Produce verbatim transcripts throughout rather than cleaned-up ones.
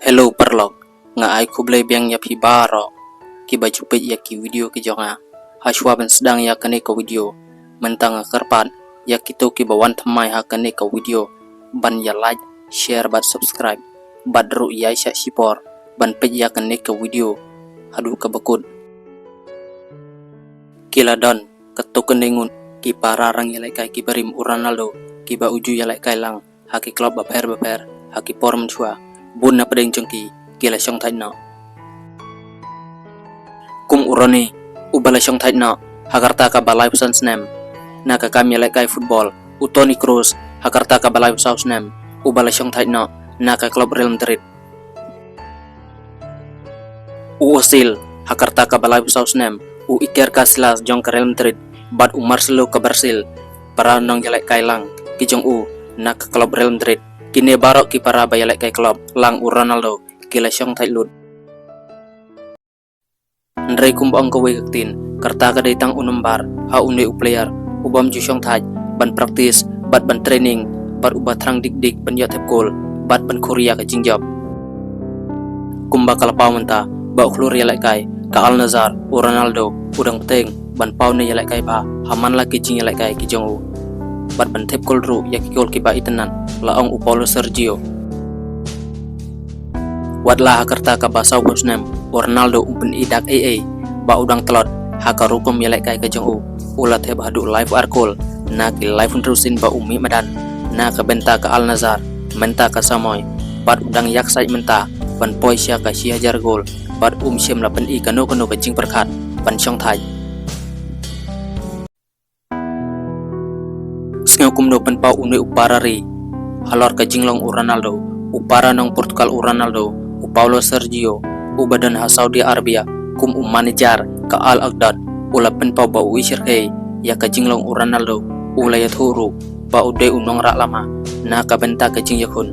Hello paralok, nga ai khublei biang ïa phi baroh kiba ju peit ïa ki video ki jong nga. Hashwa ban sdang ïa kane ka video, mynta nga kyrpad ïa kito kiba wan thymmai ha kane ka video ban ïa like, share bad subscribe, bad ruh ïa shah shipor ban peit ïa kane ka video haduh kaba kut. Ki la don katto katne ngut ki para rang ïalehkai kiba rim u Ronaldo, kiba u ju ïalehkai lang ha ki klub bapher bapher ha ki por mynshuwa. Bun na pdeng jong ki ki la shongthait noh. Kum u Rooney, uba la shongthait noh ha ka rta kaba laiphew san snem na ka kam ïalehkai football, u Toni Kroos ha ka rta kaba laiphew saw snem, uba la shongthait noh na ka klub Real Madrid. U Ozil ha ka rta kaba laiphew saw snem, u Iker Casillas jong ka Real Madrid, bad u Marcelo ka Brazil, para nongïalehkai lang ki jong u na ka klub Real Madrid. Kine baroh ki para ba ïalehkai klub lang u Ronaldo ki la shongthait lut. Hynrei kumba ong kawei ka ktien, ka rta ka dei tang u nombar ha une u player ubym ju shongthait ban practice bad ban training, bad uba thrang dik dik ban ïoh thep kol bad ban khur ïa ka jingjop. Kumba ka la paw mynta ba u khlur ïalehkai ka Al Nassr, u Ronaldo u dang bteng ban paw ne ïalehkai bha ha man la ki jingïalehkai ki jong u, bad ban thep kol ruh ïa ki kol kiba itynnad, la ong u Paulo Sergio. Wat la ha ka rta kaba sawphew snem, u Ronaldo um pyni dak ei ei ba u dang tlot ha ka rukom ïalehkai ka jong u. U la thep haduh laiphew ar kol na ki laiphew hynriew sien ba u mih madan na ka bynta ka Al Nassr mynta ka samoi, bad u dang ïaksaid mynta ban poi sha ka shi hajar kol, bad um shym la pyni kano kano ka jingpyrkhat ban shongthait. Sngew kumno pynpaw une u para ri halor ka jinglong u Ronaldo, u para nong Portugal u Ronaldo, u Paulo Sergio, uba don ha Saudi Arabia kum u manager ka Al Wahda, u la pynpaw ba u i shyrkhei ïa ka jinglong u Ronaldo, u la ïathuh ruh ba u dei u nongrah lama na ka bynta ka jingïakhun.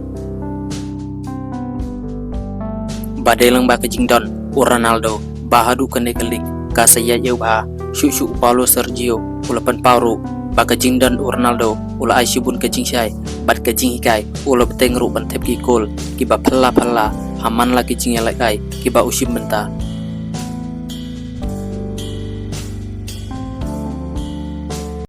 Ba dei lang ba ka jingdon u Ronaldo ba haduh kane ka lig ka sa ïaid ïew bha, shuh shuh u Paulo Sergio u la pynpaw ruh ba ka jingdon u Ronaldo u la ai shibun ka jingshai bad ka jinghikai, u la bteng ruh ban thep ki kol kiba phylla phylla ha man la ki jingïalehkai kiba u shim mynta.